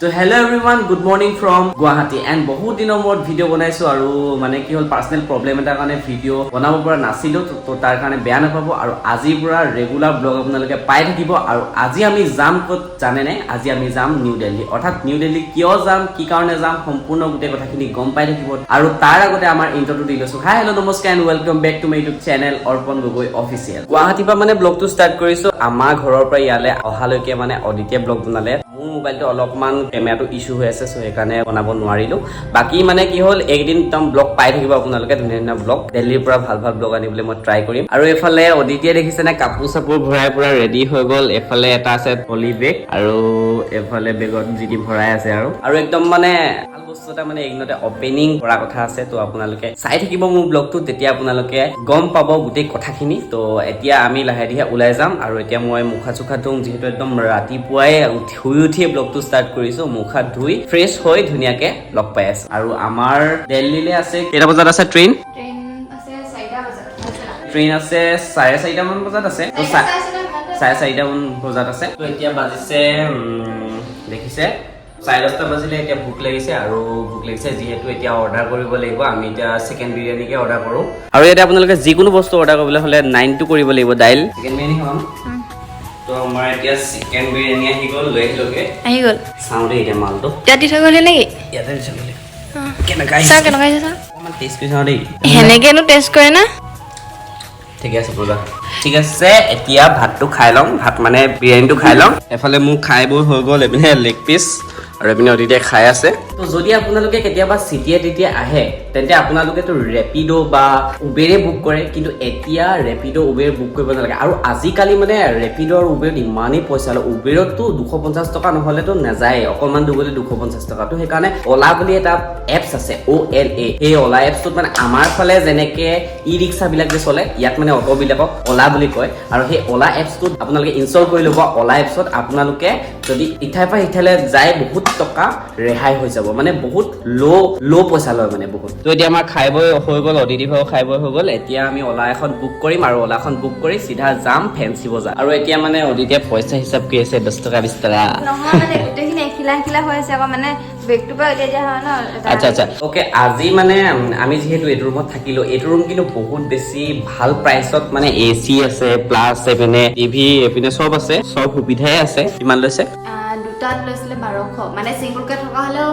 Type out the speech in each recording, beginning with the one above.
তো hello everyone, good morning from Guwahati. And বহুত দিনৰ মূৰত ভিডিঅ' বনাইছোঁ আৰু মানে কি হ'ল, পাৰ্চনেল প্ৰব্লেম এটাৰ কাৰণে ভিডিঅ' বনাব পৰা নাছিলোঁ। তো তাৰ কাৰণে বেয়া নাপাব। আৰু আজিৰ পৰা ৰেগুলাৰ ব্লগ আপোনালোকে পাই থাকিব। আৰু আজি আমি যাম ক'ত জানেনে? আজি আমি যাম নিউ দিল্লী। অৰ্থাৎ নিউ দিল্লী কিয় যাম, কি কাৰণে যাম, সম্পূৰ্ণ গোটেই কথাখিনি গম পাই থাকিব। আৰু তাৰ আগতে আমাৰ ইণ্ট্ৰটো দি লৈছোঁ। হাই, হেল্ল', নমস্কাৰ and welcome back to my YouTube channel, Arpan Gogoi official. গুৱাহাটীৰ পৰা মানে ব্লগটো ষ্টাৰ্ট কৰিছোঁ। আমাৰ ঘৰৰ পৰা ইয়ালৈ অহালৈকে মানে অদিতিয়ে ব্লগ বনালে। মোৰ মোবাইলটো অলপমান কেমেৰাটো ইছ্যু হৈ আছে, চ' সেইকাৰণে বনাব নোৱাৰিলোঁ। বাকী মানে কি হ'ল, এইকেইদিন একদম ব্লগ পাই থাকিব আপোনালোকে, ধুনীয়া ধুনীয়া ব্লগ। দিল্লীৰ পৰা ভাল ভাল ব্লগ আনিবলৈ মই ট্ৰাই কৰিম। আৰু এইফালে অদিতিয়ে দেখিছেনে, কাপোৰ চাপোৰ ভৰাই পুৰা ৰেডি হৈ গ'ল। এইফালে এটা আছে ট্ৰলি বেগ আৰু এইফালে বেগত যি টি ভৰাই আছে। আৰু একদম মানে ভাল বস্তু এটা মানে এইদিনতে অপেনিং কৰা কথা আছে। তো আপোনালোকে চাই থাকিব মোৰ ব্লগটো, তেতিয়া আপোনালোকে গম পাব গোটেই কথাখিনি। তো এতিয়া আমি লাহে ধীৰে ওলাই যাম আৰু এতিয়া মই মুখা চুখা ধুম, যিহেতু একদম ৰাতিপুৱাই শুই উঠিয়ে ব্লগটো ষ্টাৰ্ট কৰিছো। মুখ হাত ধুই ফ্ৰেছ হৈ ধুনীয়াকে লগ পাই আছো। আৰু আমাৰ দিল্লীলৈ আছে, কেইটা বজাত আছে ট্ৰেইন? ট্ৰেইন আছে 4টা বজাত। ট্ৰেইন আছে 4:30মান বজাত আছে। তো 4:30মান বজাত আছে। তো এতিয়া বাজিছে দেখিছে, 10:30 বাজিলে। এতিয়া ভোক লাগিছে আৰু ভোক লাগিছে যিহেতু এতিয়া অৰ্ডাৰ কৰিব লাগিব। আমি এতিয়া চিকেন বিৰিয়ানীকে অৰ্ডাৰ কৰোঁ। আৰু ইয়াতে আপোনালোকে যিকোনো বস্তু অৰ্ডাৰ কৰিবলৈ হ'লে 92 কৰিব লাগিব ডাইল। চিকেন বিৰিয়ানী খাম। তো আমাৰ এতিয়া চিকেন বিৰিয়ানী আহি গ'ল, লৈ আহিলোগে। আহি গ'ল। চাওঁ দেই এতিয়া মালটো। ইয়াত দি থৈ গ'লি নেকি? ইয়াতে দিছে বুলি কেনেকুৱা চাওঁ। আহিছে। কেনেকুৱা আহিছে চাওঁ। অকণমান টেষ্ট কৰি চাওঁ দেই। সেনেকেনো টেষ্ট কৰে না? ঠিকে আছে, মজা। ঠিক আছে, এতিয়া ভাতটো খাই লওঁ। ভাত মানে বিৰিয়ানীটো খাই লওঁ। এফালে মোৰ খাই বৈ হৈ গ'ল, এইপিনে লেগ পিচ আৰু এইপিনে অদিতিয়ে খাই আছে। তো যদি আপোনালোকে কেতিয়াবা চিটিয়ে তেতিয়া আহে, তেন্তে আপোনালোকেতো ৰেপিড' বা উবেৰে বুক কৰে। কিন্তু এতিয়া ৰেপিড' উবেৰ বুক কৰিব নালাগে। আৰু আজিকালি মানে ৰেপিড' আৰু উবেৰত ইমানেই পইচা লয়, উবেৰততো 250 টকা নহ'লেতো নাযায়, অকণমান দূৰ গ'লে 250 টকা। তো সেইকাৰণে অ'লা বুলি এটা এপছ আছে, OLA। সেই অ'লা এপছটোত মানে আমাৰ ফালে যেনেকে ই ৰিক্সাবিলাক যে চলে, ইয়াত মানে অ'টোবিলাকক অ'লা বুলি কয়। আৰু সেই অ'লা এপছটোত আপোনালোকে ইনষ্টল কৰি ল'ব। অ'লা এপছত আপোনালোকে যদি ইঠাইৰ পৰা সিঠাইলৈ যায়, বহুত টকা ৰেহাই হৈ যাব, মানে বহুত ল' ল' পইচা লয়, মানে বহুত। তো এতিয়া আমাৰ খাই বৈ হৈ গ'ল, অদিতি ভাও খাই বৈ হৈ গ'ল। এতিয়া আমি অ'লা এখন বুক কৰিম আৰু অ'লাখন বুক কৰি চিধা যাম ফেঞ্চি বজাৰ। আৰু এতিয়া মানে অদিতিয়ে পইচা হিচাপ কৰি আছে, 10 টকা, 20 টকা। নহয়, মানে গোটেইখিনি এখিলা এখিলা হৈ আছে আকৌ, মানে বেগটোৰ পৰা উলিয়াই দিয়া হয় ন এটা। আচ্ছা, অ'কে। আজি মানে আমি যিহেতু এইটো ৰুমত থাকিলো, এইটো ৰুম কিন্তু বহুত বেছি ভাল প্ৰাইচত, মানে এ চি আছে, প্লাছ এইপিনে টিভি, এইপিনে চব আছে, চব সুবিধাই আছে। কিমান লৈছে? দুটাত লৈছিলে 1200। মানে চিংগুলকে থকা হ'লেও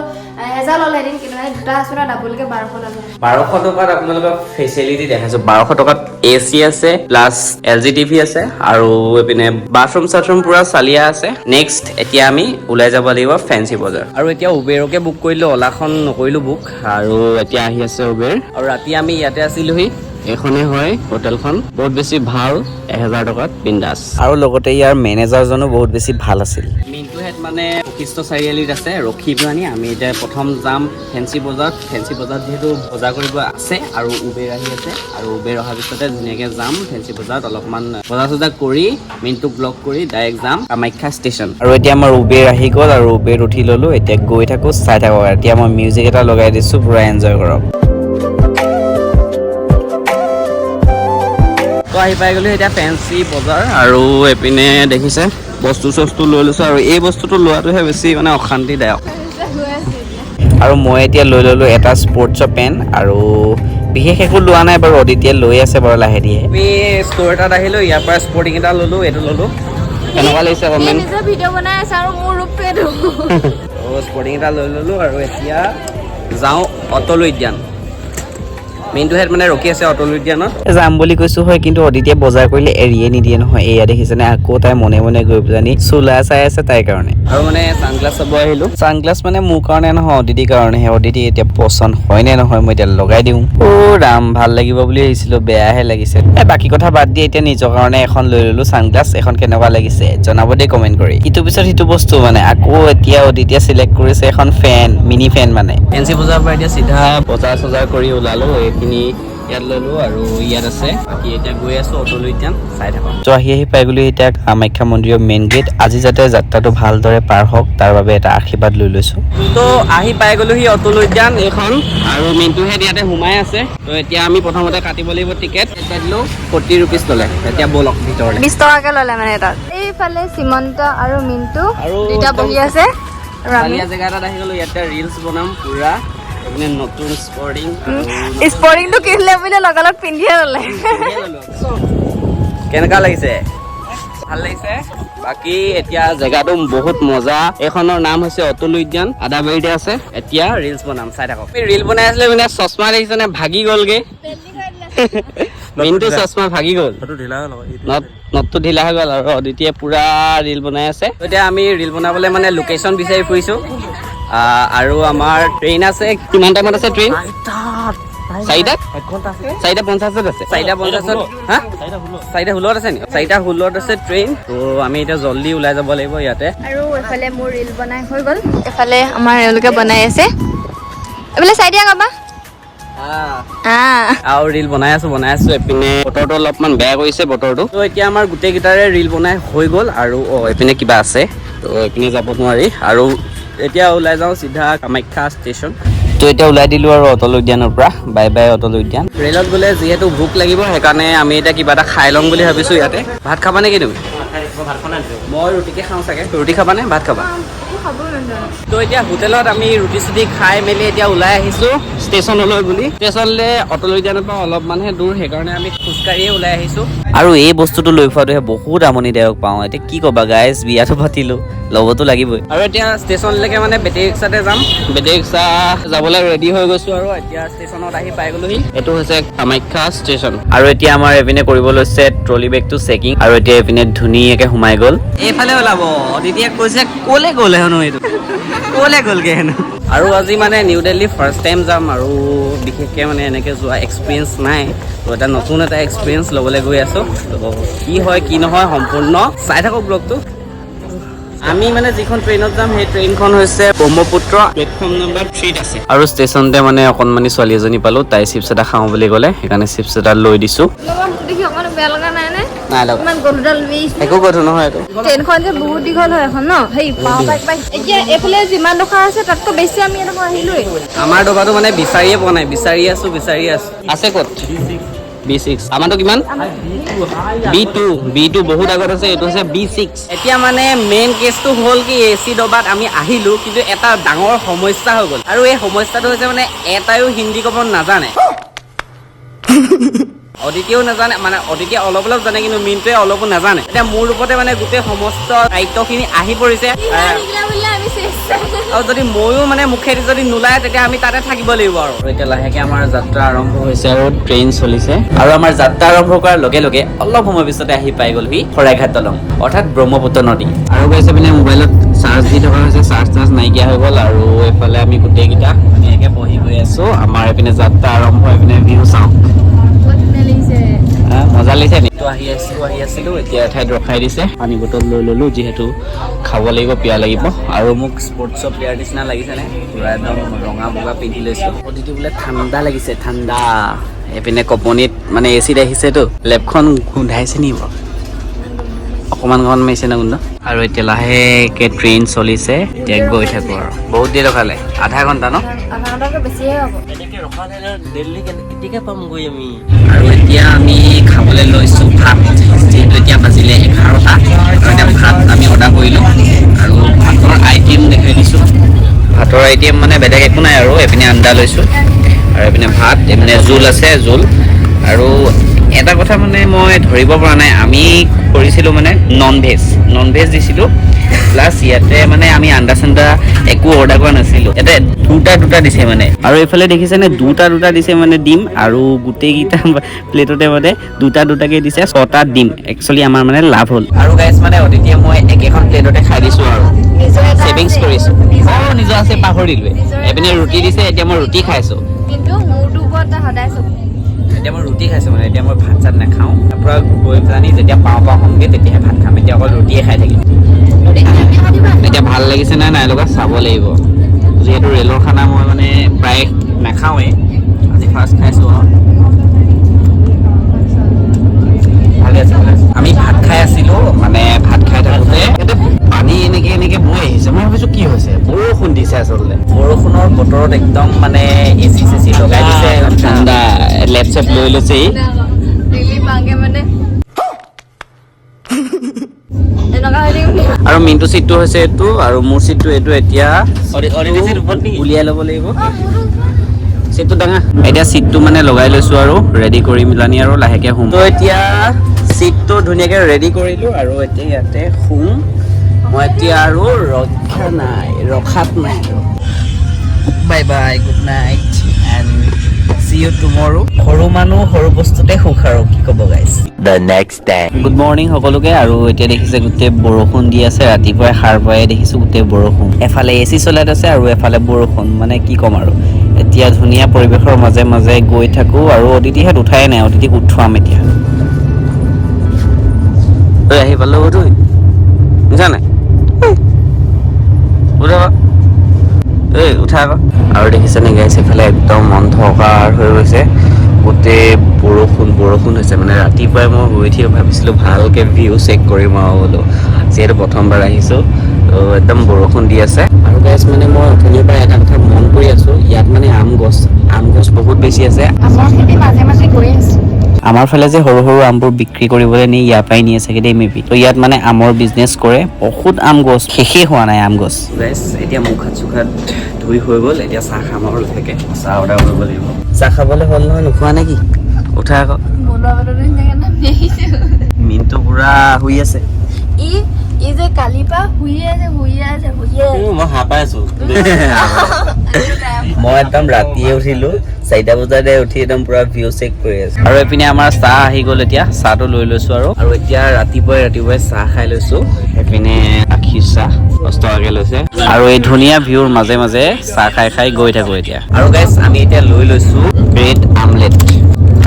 1000 ল'লেহেঁতেন, কিন্তু মানে দুটা আছো ন, ডাবুলকে 1200 ল'লে। 1200 টকাত আপোনালোকৰ ফেচিলিটি দেখাইছো। 1200 টকাত এ চি আছে, প্লাছ এল জি টিভি আছে আৰু এইপিনে বাথৰুম চাথৰুম পুৰা চালিয়া আছে। নেক্সট এতিয়া আমি ওলাই যাব লাগিব ফেঞ্চি বজাৰ। আৰু এতিয়া উবেৰকে বুক কৰিলো, অ'লাখন নকৰিলো বুক। আৰু এতিয়া আহি আছে উবেৰ। আৰু ৰাতি আমি ইয়াতে আছিলোহি। এইখনেই হয় হোটেলখন, বহুত বেছি ভাল, 1000 টকাত বিন্দাছ। আৰু লগতে ইয়াৰ মেনেজাৰজনো বহুত বেছি ভাল আছিল। মিণ্টু হেড মানে বশিষ্ঠ চাৰিআলিত আছে, ৰখি পেলানি আমি এতিয়া প্ৰথম যাম ফেঞ্চি বজাৰত। ফেঞ্চি বজাৰত যিহেতু বজাৰ কৰিব আছে আৰু উবেৰ আহি আছে। আৰু উবেৰ অহাৰ পিছতে ধুনীয়াকৈ যাম ফেঞ্চি বজাৰত, অলপমান বজাৰ চজাৰ কৰি মিণ্টুক লগ কৰি ডাইৰেক্ট যাম কামাখ্যা ষ্টেচন। আৰু এতিয়া আমাৰ উবেৰ আহি গ'ল আৰু উবেৰ উঠি ল'লো। এতিয়া গৈ থাকোঁ, চাই থাকক। এতিয়া মই মিউজিক এটা লগাই দিছোঁ, পুৰা এনজয় কৰক। তো আহি পাই গ'লো এতিয়া ফেঞ্চি বজাৰ। আৰু এইপিনে দেখিছে, বস্তু চস্তু লৈ লৈছোঁ। আৰু এই বস্তুটো লোৱাটোহে বেছি মানে অশান্তিদায়ক। আৰু মই এতিয়া লৈ ল'লো এটা স্পৰ্টছৰ পেণ্ট আৰু বিশেষ একো লোৱা নাই বাৰু। অদিতিয়ে লৈ আছে বাৰু লাহে ধীৰে। আমি ষ্ট'ৰ এটাত আহিলোঁ, ইয়াৰ পৰা স্পৰ্টিং এটা ল'লো, এইটো ল'লো। কেনেকুৱা লাগিছে কমেণ্ট। নিজৰ ভিডিঅ' বনাই আছে আৰু মোৰ ৰূপটো এইটো। স্পৰ্টিং এটা লৈ ল'লো আৰু এতিয়া যাওঁ অটল উদ্যান। মেইনটো হেড মানে ৰখি আছে অটল উদ্যানত। যাম বুলি কৈছো হয়, কিন্তু অদিতিয়ে বজাৰ কৰিলে এৰিয়ে নিদিয়ে নহয়। এয়া দেখিছেনে, আকৌ তাই মনে মনে গৈ পেলানি চোলা চাই আছে তাইৰ কাৰণে। আৰু মানে চানগ্লাছ চাব আহিলো। চানগ্লাছ মানে মোৰ কাৰণে নহয়, অদিতিৰ কাৰণেহে। অদিতি এতিয়া পচন্দ হয় নে নহয়, মই এতিয়া লগাই দিওঁ। অ' ৰাম, ভাল লাগিব বুলি ভাবিছিলো, বেয়াহে লাগিছে। এ বাকী কথা বাদ দি এতিয়া নিজৰ কাৰণে এখন লৈ ললো চানগ্লাছ। এখন কেনেকুৱা লাগিছে জনাব দেই কমেণ্ট কৰি। ইটোৰ পিছত সিটো বস্তু মানে আকৌ এতিয়া অদিতিয়ে চিলেক্ট কৰিছে এখন ফেন, মিনি ফেন মানে। ফেঞ্চি বজাৰৰ পৰা এতিয়া চিধা বজাৰ চজাৰ কৰি ওলালো। এইখিনি ইয়াত ললো আৰু ইয়াত আছে বাকী। এতিয়া গৈ আছো অটল উদ্যান, চাই থাকক। তো আহি আহি পাই গ'লো এতিয়া কামাখ্যা মন্দিৰৰ মেইন গেট। আজি যাতে যাত্ৰাটো ভালদৰে পাৰ হওক, তাৰ বাবে এটা আশীৰ্বাদ লৈ লৈছো। তো আহি পাই গ'লোহি অটল উদ্যান এইখন আৰু মিণ্টু হেড ইয়াতে সোমাই আছে। তো এতিয়া আমি প্ৰথমতে কাটিব লাগিব টিকেট। কাটিলো, 40 ৰুপিজ ল'লে। এতিয়া ব'লক ভিতৰলৈ। 20 টকাকে ল'লে মানে তাত। এইফালে শ্ৰীমন্ত আৰু মিণ্টু আৰু দুইটা বহি আছে। আৰু আমি চালিয়া জেগা এটাত আহি গ'লো, ইয়াতে ৰিলচ বনাম পুৰা। এইপিনে নতুন স্পৰ্টিং। স্পৰ্টিংটো কিনিলে বুলিলে লগালগ পিন্ধিয়ে ল'লে। কেনেকুৱা লাগিছে? ভাল লাগিছে। বাকী এতিয়া জেগাটো বহুত মজা। এইখনৰ নাম হৈছে অতুল উদ্যান, আদাবাৰীতে আছে। এতিয়া ৰিলচ বনাম, চাই থাকক। ৰিল বনাই আছিলে মানে চশমা দেখিছেনে ভাগি গ'লগে। মিনটো চশমা ভাগি গ'ল, নটটো ঢিলা হৈ গ'ল। আৰু অদিতিয়ে পুৰা ৰিল বনাই আছে। এতিয়া আমি ৰিল বনাবলৈ মানে লোকেশ্যন বিচাৰি ফুৰিছো। আৰু আমাৰ ট্ৰেইন আছে, কিমান টাইমত আছে ট্ৰেইন? 4টাত, 4:50ত আছে। 4:50ত, হা, 4:16ত আছে নি? 4:16ত আছে ট্ৰেইন। ত' আমি এতিয়া জল্দি ওলাই যাব লাগিব ইয়াতে। আৰু এইফালে মোৰ ৰিল বনাই হৈ গ'ল, এইফালে আমাৰ এওঁলোকে বনাই আছে। এইফালে চাই দিয়া কাবা। আৰু ৰিল বনাই আছো, বনাই আছো। এইপিনে বতৰটো অলপমান বেয়া কৰিছে বতৰটো। ত' এতিয়া আমাৰ গোটেইকেইটাৰে ৰিল বনাই হৈ গ'ল। আৰু এইপিনে কিবা আছে, ত' এইপিনে যাব নোৱাৰি। আৰু এতিয়া ওলাই যাওঁ চিধা কামাখ্যা ষ্টেচন। ত' এতিয়া ওলাই দিলোঁ আৰু অটল উদ্যানৰ পৰা। বাই বাই অটল উদ্যান। ৰেলত গ'লে যিহেতু ভোক লাগিব, সেইকাৰণে আমি এতিয়া কিবা এটা খাই ল'ম বুলি ভাবিছোঁ ইয়াতে। ভাত খাবা নেকি তুমি? মই ৰুটিকে খাওঁ চাগে। ৰুটি খাবানে ভাত খাবা? তো এতিয়া হোটেলত আমি ৰুটি চুটি খাই মেলি এতিয়া ওলাই আহিছোঁ ষ্টেচনলৈ বুলি। ষ্টেচনলৈ অটল উদ্যানৰ পৰা অলপমানহে দূৰ, সেইকাৰণে আমি খোজকাঢ়িয়ে ওলাই আহিছোঁ। আৰু এই বস্তুটো লৈ ফুৰাটোহে বহুত আমনিদায়ক পাওঁ। এতিয়া কি ক'বা গাইজ, বিয়াটো পাতিলোঁ, ল'বতো লাগিবই। আৰু এতিয়া ষ্টেচনলৈকে মানে বেটেৰী ৰিক্সাতে যাম। বেটেৰী ৰিক্সা যাবলৈ ৰেডি হৈ গৈছোঁ আৰু এতিয়া ষ্টেচনত আহি পাই গ'লোহি। এইটো হৈছে কামাখ্যা ষ্টেচন। আৰু এতিয়া আমাৰ এইপিনে কৰিব লৈছে ট্ৰলি বেগটো চেকিং। আৰু এতিয়া এইপিনে ধুনীয়াকে সোমাই গ'ল। এইফালে ওলাব। অদিতিয়ে কৈছে ক'লে গ'ল হেনো, এইটো ক'লে গ'লগে হেনো। আৰু আজি মানে নিউ দিল্লী ফাৰ্ষ্ট টাইম যাম আৰু বিশেষকৈ মানে এনেকৈ যোৱা এক্সপিৰিয়েঞ্চ নাই। তো এটা নতুন এটা এক্সপিৰিয়েঞ্চ ল'বলৈ গৈ আছোঁ। তো কি হয় কি নহয় সম্পূৰ্ণ চাই থাকক ব্লগটো। আমি মানে যিখন ট্ৰেইনত যাম, সেই ট্ৰেইনখন হৈছে ব্ৰহ্মপুত্ৰ, প্লেটফৰ্ম নম্বৰ 3ত আছে। আৰু ষ্টেচনতে মানে অকণমানি ছোৱালী এজনী পালোঁ, তাই চিপছ এটা খাওঁ বুলি ক'লে, সেইকাৰণে চিপছ এটা লৈ দিছোঁ। দেখি অকণমান বেয়া লগা নাই নে? নাই লগা। ইমান গধুৰডাল লৈ আহিছো। একো গধুৰ নহয় এইটো। ট্ৰেইনখন যে বহুত দীঘল হয় এখন ন, সেই পাওঁ পাই পাই এতিয়া এইফালে যিমান ডোখৰ আছে তাতকৈ বেছি আমি এডোখৰ আহিলোৱেই। আমাৰ ডবাটো মানে বিচাৰিয়ে পোৱা নাই, বিচাৰি আছো, বিচাৰি আছো। আছে ক'ত? বি 6। আমাৰটো কিমান? বি 2। বি 2 বহুত আগত আছে, এইটো হৈছে বি 6। এতিয়া মানে মেইন কেছটো হ'ল কি, এ চি ডবাত আমি আহিলো, কিন্তু এটা ডাঙৰ সমস্যা হৈ গ'ল। আৰু এই সমস্যাটো হৈছে মানে এটাইও হিন্দী ক'ব নাজানে, অদিতিয়েও নাজানে। মানে অদিতিয়ে অলপ অলপ জানে, কিন্তু মিনটোৱে অলপো নাজানে। এতিয়া মোৰ ওপৰতে মানে গোটেই সমস্ত দায়িত্বখিনি আহি পৰিছে। আৰু যদি ময়ো মানে মুখেদি যদি নোলায়, তেতিয়া আমি তাতে থাকিব লাগিব। আৰু এতিয়া লাহেকে আমাৰ যাত্ৰা আৰম্ভ হৈছে আৰু ট্ৰেইন চলিছে। আৰু আমাৰ যাত্ৰা আৰম্ভ কৰাৰ লগে লগে অলপ সময় পিছতে আহি পাই গ'লহি শৰাইঘাট দলং, অৰ্থাৎ ব্ৰহ্মপুত্ৰ নদী। আৰু গৈছে পিনে মোবাইলত চাৰ্জ দি থকা হৈছে, চাৰ্জ চাৰ্জ নাইকিয়া হৈ গ'ল। আৰু এইফালে আমি গোটেইকেইটা ধুনীয়াকে বহি গৈ আছো। আমাৰ এইপিনে যাত্ৰা আৰম্ভ। এইপিনে ভিউ চাওঁ। হা, মজা লাগিছে নি? তো আহি আছিলো, আহি আছিলো, এতিয়া এঠাইত ৰখাই দিছে। পানী বটল লৈ ললো, যিহেতু খাব লাগিব, পিয়াহ লাগিব। আৰু মোক স্পৰ্টছৰ প্লেয়াৰ নিচিনা লাগিছে নে? পুৰা একদম ৰঙা বগা পিন্ধি লৈছো। অদিতি বোলে ঠাণ্ডা লাগিছে, ঠাণ্ডা। এইপিনে কপনিত মানে এ চিত আহিছেতো, লেপখন গোন্ধাইছে নি বাৰু? অকণমান অকণমান মাৰিছে ন গোন্ধ। আৰু এতিয়া লাহেকে ট্ৰেইন চলিছে, এতিয়া গৈ থাকো। আৰু বহুত দেৰি ৰখালে, আধা ঘণ্টা ন? আধা ঘণ্টাতকৈ বেছিহে হ'ব। এনেকে ৰখালে দিল্লী কেতিয়াকে পামগৈ আমি? আৰু এতিয়া আমি খাবলৈ লৈছোঁ ভাত, যিহেতু এতিয়া বাজিলে 11টা। আৰু এতিয়া ভাত আমি অৰ্ডাৰ কৰিলোঁ। আৰু ভাতৰ আইটেম দেখাই দিছোঁ। ভাতৰ আইটেম মানে বেলেগ একো নাই, আৰু এইপিনে আণ্ডা লৈছোঁ আৰু এইপিনে ভাত, এইপিনে জোল আছে, জোল। আৰু এটা কথা মানে মই ধৰিব পৰা নাই, আমি কৰিছিলোঁ মানে নন ভেজ, নন ভেজ দিছিলোঁ। প্লাছ ইয়াতে মানে আমি আণ্ডা চাণ্ডা একো অৰ্ডাৰ কৰা নাছিলোঁ, ইয়াতে দুটা দুটা দিছে মানে। আৰু এইফালে দেখিছেনে, দুটা দুটা দিছে মানে ডিম। আৰু গোটেইকেইটা প্লেটতে মানে দুটা দুটাকে দিছে, ছটা ডিম। একচুৱেলি আমাৰ মানে লাভ হ'ল। আৰু গাইজ, মানে অদিতিয়ে মই একেখন প্লেটতে খাই দিছোঁ আৰু ছেভিংছ কৰিছোঁ। অঁ, নিজৰ আছে, পাহৰিলোৱে। এইপিনে ৰুটি দিছে, এতিয়া মই ৰুটি খাইছোঁ। কিন্তু মোৰটো ওপৰত সদায় চকু। এতিয়া মই ৰুটি খাইছোঁ, মানে এতিয়া মই ভাত চাত নাখাওঁ। তাৰ পৰা গৈ পেলানি যেতিয়া পাওঁ পাওঁ হ'মগৈ, তেতিয়াহে ভাত খাম। এতিয়া অকল ৰুটিয়ে খাই থাকিম। এতিয়া ভাল লাগিছে নে নাই লগা চাব লাগিব, যিহেতু ৰেলৰ খানা মই মানে প্ৰায় নাখাওঁৱেই, আজি ফাৰ্ষ্ট খাইছোঁ। আৰু ভালে আছে, ভালে আছে। আমি ভাত খাই আছিলো, মানে ভাত খাই থাকোঁতে ইয়াতে পানী এনেকে এনেকে বৈ আহিছে। মই ভাবিছো কি হৈছে, বৰষুণ দিছে। আচলতে বৰষুণৰ বতৰত একদম মানে এ চি চেচি লগাই দিছে, একদম ঠাণ্ডা। লেপ চেপ লৈ লৈছে ই। দিল্লী পাওঁগে মানে এনেকুৱা হৈ থাকিম। আৰু মিণ্টু চিটটো হৈছে এইটো আৰু মোৰ চিটটো এইটো। এতিয়া উলিয়াই ল'ব লাগিব চিটটো ডাঙা। এতিয়া চিটটো মানে লগাই লৈছো আৰু ৰেডি কৰি মেলানি আৰু লাহেকে শুম। তো এতিয়া চিটটো ধুনীয়াকে ৰেডি কৰিলো আৰু এতিয়া ইয়াতে শুম মই। এতিয়া আৰু ৰক্ষা নাই, ৰখাত নাই আৰু। Bye bye, good night and see you tomorrow. সৰু মানুহ, সৰু বস্তুতে সুখ আৰু কি ক'ব গাইছ। The next day. Good morning সকলোকে। আৰু এতিয়া দেখিছে গোটেই বৰষুণ দি আছে। ৰাতিপুৱাই সাৰ পাই দেখিছো গোটেই বৰষুণ। এফালে এ চি চলাই আছে আৰু এফালে বৰষুণ, মানে কি ক'ম আৰু। এতিয়া ধুনীয়া পৰিৱেশৰ মাজে মাজে গৈ থাকো আৰু অদিতিহঁত উঠাই নাই, অদিতিক উঠোৱাম এতিয়া। ঐ, আহি পালো। তুই বুজা নাই? উঠা আকৌ। এই উঠা আকৌ। আৰু দেখিছেনে গাইছ, এইফালে একদম অন্ধকাৰ হৈ গৈছে, গোটেই বৰষুণ বৰষুণ হৈছে। মানে ৰাতিপুৱাই মই শুই উঠি ভাবিছিলোঁ ভালকে ভিউ চেক কৰিম আৰু বোলো, যিহেতু প্ৰথমবাৰ আহিছোঁ। তো একদম বৰষুণ দি আছে। আৰু গাইছ, মানে মই অথনিৰ পৰা এটা কথা মন কৰি আছোঁ, ইয়াত মানে আম গছ বহুত বেছি আছে। আমৰ খেতি মাজে মাজে গৈ আছো। আমাৰ ফালে যে সৰু সৰু আমবোৰ বিক্ৰী কৰিবলৈ নি ইয়াৰ পৰাই নিয়ে চাগে দেই, মে বি। তো ইয়াত মানে আমৰ বিজনেছ কৰে, বহুত আম গছ, শেষেই হোৱা নাই আম গছ। গাইছ, এতিয়া মুখ হাত চুখ হাত ধুই হৈ গ'ল। এতিয়া চাহ খাম আৰু লাহেকে চাহ অৰ্ডাৰ কৰিব লাগিব। চাহ খাবলৈ হ'ল নহয়, নোখোৱা নেকি? উঠা আকৌ। বনোৱা পাততো ধুনীয়াকে নামি আহিছো। মিনটো পুৰা শুই আছে। ই ই যে কালিৰ পৰা শুইয়ে আছে, শুইয়ে আছে, শুইয়ে আছে। মই সাৰ পাই আছো। মই একদম ৰাতিয়ে উঠিলো, 4টা বজাতে উঠি একদম পুৰা ভিউ চেক কৰি আছো। আৰু এইপিনে আমাৰ চাহ আহি গ'ল, এতিয়া চাহটো লৈ লৈছো আৰু। আৰু এতিয়া ৰাতিপুৱাই ৰাতিপুৱাই চাহ খাই লৈছো। এইপিনে গাখীৰ চাহ 10 টকাকে লৈছে। আৰু এই ধুনীয়া ভিউৰ মাজে মাজে চাহ খাই খাই গৈ থাকো এতিয়া। আৰু গাইছ, আমি এতিয়া লৈ লৈছো ব্ৰেড আমলেট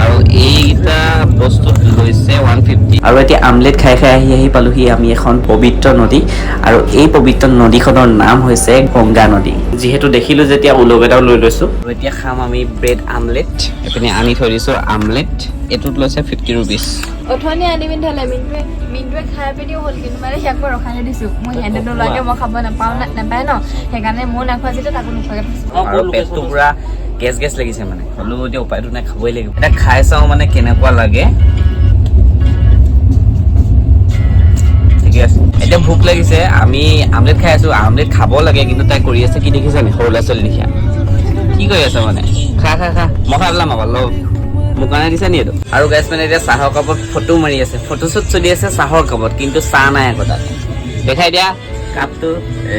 আৰু এইকেইটা বস্তুত লৈছে 150। আৰু এতিয়া আমলেট খাই খাই আহি আহি পালোহি আমি এখন পবিত্ৰ নদী। আৰু এই পবিত্ৰ নদীখনৰ নাম হৈছে গংগা নদী। যিহেতু দেখিলো যেতিয়া ওলগ এটাও লৈ লৈছো। আৰু এতিয়া খাম আমি ব্ৰেড আমলেট। এইপিনে আনি থৈ দিছো আমলেট, এইটোত লৈছে 50 ৰুপিজ। অথনি আনি পিনি থলে মিণ্টুৱে। মিণ্টুৱে খাই পিনিও হ'ল, কিন্তু মানে সিয়াক মই ৰখাই দিছো। মই সিহঁতে নোলোৱাকে মই খাব নাপাওঁ নাপায় ন, সেইকাৰণে ময়ো নাখোৱা যেতিয়া তাকো নোখোৱাকে থৈছো। আৰু পেটটো পুৰা গেছ গেছ লাগিছে, মানে হ'লেও এতিয়া উপায়টো নাই, খাবই লাগিব। এতিয়া খাই চাওঁ মানে কেনেকুৱা লাগে। ঠিকে আছে। এতিয়া ভোক লাগিছে, আমি আমলেট খাই আছো। আমলেট খাব লাগে, কিন্তু তাই কৰি আছে কি দেখিছা নি? সৰু ল'ৰা ছোৱালী লিখীয়া কি কৰি আছে মানে। খা খা খা, মই খাই পেলাম আকৌ। লওঁ, মোৰ কাৰণে দিছা নি এইটো? আৰু গাইছ, মানে এতিয়া চাহৰ কাপত ফটো মাৰি আছে, ফটোশ্বুট চলি আছে চাহৰ কাপত, কিন্তু চাহ নাই আকৌ তাত। দেখাই দিয়া কাপটো, এ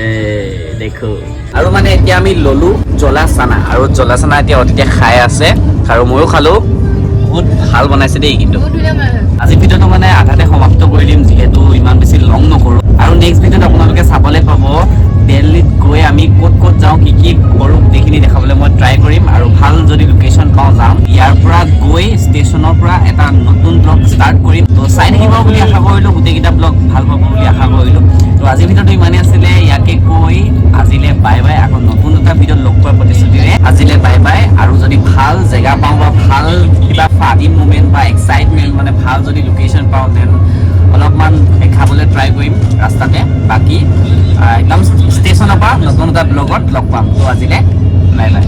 দেখো। আৰু মানে এতিয়া আমি ললো জ্বলা চানা আৰু জ্বলা চানা এতিয়া অতিথিয়ে খাই আছে আৰু ময়ো খালো। বহুত ভাল বনাইছে দেই কিন্তু। বহুত ধুনীয়া বনাইছে। আজি ভিডিঅ'টো মানে আধাতে সমাপ্ত কৰি দিম, যিহেতু ইমান বেছি লং নকৰোঁ। আৰু নেক্সট ভিডিঅ'ত আপোনালোকে চাবলৈ পাব দিল্লীত গৈ আমি ক'ত ক'ত যাওঁ, কি কি কৰোঁ, গোটেইখিনি দেখাবলৈ মই ট্ৰাই কৰিম। আৰু ভাল যদি লোকেশ্যন পাওঁ যাম। ইয়াৰ পৰা গৈ ষ্টেচনৰ পৰা এটা নতুন ব্লগ ষ্টাৰ্ট কৰিম। তো চাই থাকিব বুলি আশা কৰিলোঁ, গোটেইকেইটা ব্লগ ভাল পাব বুলি আশা কৰিলোঁ। তো আজিৰ ভিডিঅ'টো ইমানেই আছিলে। ইয়াকে কৈ আজিলে বাই বাই। আকৌ নতুন এটা ভিডিঅ'ত লগ পোৱাৰ প্ৰতিশ্ৰুতিৰে আজিলে বাই বাই। আৰু যদি ভাল জেগা পাওঁ বা ভাল কিবা ফানি মুমেণ্ট বা এক্সাইটমেণ্ট, মানে ভাল যদি লোকেশ্যন পাওঁ, then অলপমান দেখাবলৈ ট্ৰাই কৰিম ৰাস্তাতে। বাকী একদম ষ্টেচনৰ পৰা নতুন এটা ব্লগত লগ পাম। তো আজিলে বাই বাই।